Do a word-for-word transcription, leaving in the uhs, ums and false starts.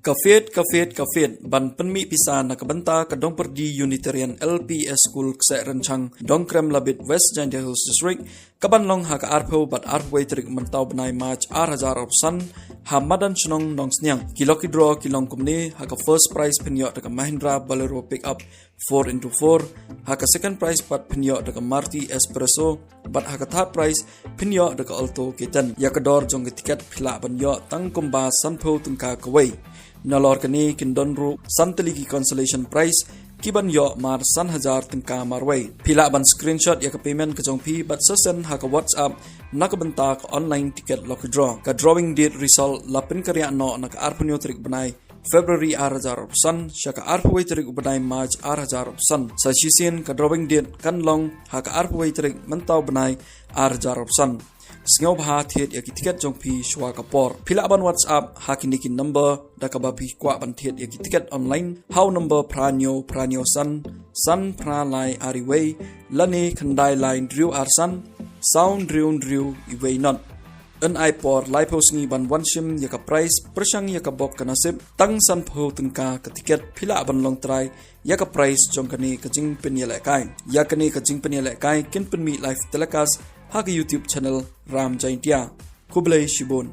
Ka Fete, ka Fete, ka Fete, ban pynmih pisa na ka bynta ka Dongpyrdi Unitarian L P S School Kseh Rynchang, Dongkrem Labit, West Jaintia Hills District, ka ban long ha ka arphew bad arphew wei tarik mynta u bnai March ar hajar arphew san, ha madan shnong Nongsniang. Ki lucky draw ki long kumne: ha ka first prize phin ïoh da ka Mahindra Bolero pickup four into four, ha ka second prize pat phin ïoh da ka Maruti Espresso, bad ha ka third prize phin ïoh da ka Alto K ten. Ïa ka dor jong ka tiket phi lah ban ïoh tang kumba sanphew tyngka kawei. Nalor kane kin don ruh san tylli ki consolation prize, ki ban ïoh mar san hajar tyngka marwei. Phi lah ban screenshot ïa ka payment ka jong phi bad sa send ha ka WhatsApp na ka bynta ka online ticket lucky draw. Ka drawing date result la pynkynriah noh na ka arphew hynñiew tarik bnai February ar hajar arphew san sha ka arphew wei tarik u bnai March ar hajar arphew san. Sa shisien ka drawing date kan long ha ka arphew wei tarik mynta u bnai ar hajar arphew san. Sngewbha thied ïa ki tiket jong phi shuwa ka por. Phi lah ban WhatsApp ha kine ki number da kaba phi kwah ban thied ïa ki tiket online ha u number phra hynñiew phra hynñiew san san phra lai ar wei lane khyndai lai hynriew ar san saw hynriew hynriew wei not. Yn ai por laiphew sngi ban wan shim ïa ka prize pyrshang ïa ka bok ka nasib. Tang sanphew tyngka ka tiket, phi lah ban long trai ïa ka prize jong kane ka jingpynïalehkai. Ïa kane ka jingpynïalehkai kin pynmih live telecast ha ka YouTube channel Ram Jaintia. Khublei shibun.